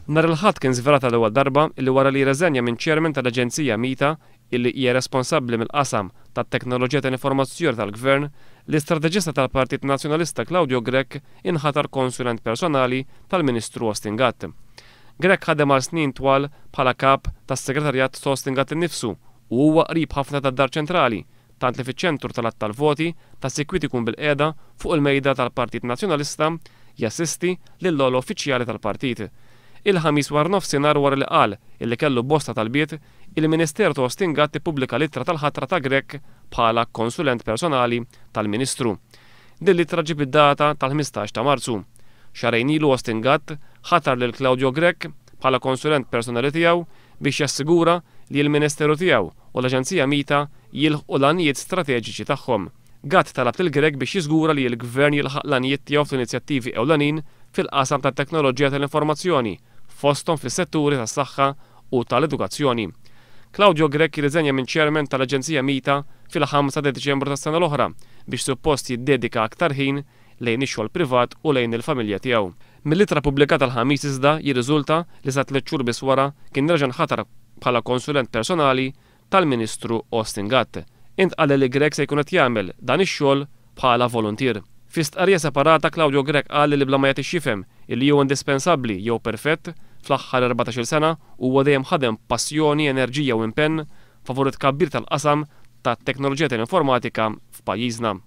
Nhar il-Ħadd kien żvelat għall-ewwel darba illi wara li rreżenja minn Chairman tal-Aġenzija MITA illi hija responsabbli mill-qasam tat-teknoloġija tal-informazzjoni tal-Gvern, l-istrateġista tal-Partit Nazzjonalista Claudio Grech inħatar konsulent personali tal-Ministru Austin Gatt. Grech ħadem għal snin twal bħala kap tas-segretarjat ta' Austin Gatt innifsu u huwa qrib ħafna tad-Dar Ċentrali tant li fiċ-ċentru tal-għadd tal-voti ta' sikwit ikun bilqiegħda fuq il-mejda tal-Partit Nazzjonalista jassisti lill-ogħla uffiċjali tal-partit. Il-Ħamis waranofsinhar wara li qal illi kellu bosta talbiet, il-Ministeru ta' Austin Gatt ippubblika l-ittra tal-ħatra ta' Grech bħala konsulent personali tal-Ministru. Din l-ittra ġġib id-data tal-15 ta' Marzu. Xahrejn ilu Austin Gatt ħatar lil Claudio Grech bħala konsulent personali tiegħu biex jassigura li l-Ministeru tiegħu u l-Aġenzija MITA jilħqu l-għanijiet strateġiċi tagħhom. Gatt talab lil Grech biex jiżgura li l-Gvern jilħaq l-għanijiet tiegħu fl-inizjattivi ewlenin fil-qasam tat-teknoloġija tal-informazzjoni, fosthom fis-setturi tas-saħħa u tal-edukazzjoni. Claudio Grech irriżenja minn Chairman tal-Aġenzija MITA fil-5 ta' Diċembru tas-sena l-oħra biex suppost jiddedika aktar ħin lejn ix-xogħol privat u lejn il-familja tiegħu. Mill-ittra ppubblikata l-Ħamis iżda jirriżulta li sa tliet xhur biss wara kien reġa' nħatar bħala konsulent personali tal-Ministru Austin Gatt. Intqal li Grech se jkun qed jagħmel dan ix-xogħol bħala voluntier. Fi stqarrija separata Claudio Grech qal li bla ma jagħti x'jifhem illi hu indispensabbli jew perfett, fl-aħħar 14-il sena huwa dejjem ħadem b'passjoni, enerġija u impenn favur it-tkabbir tal-qasam tat-teknoloġija tal-informatika f'pajjiżna.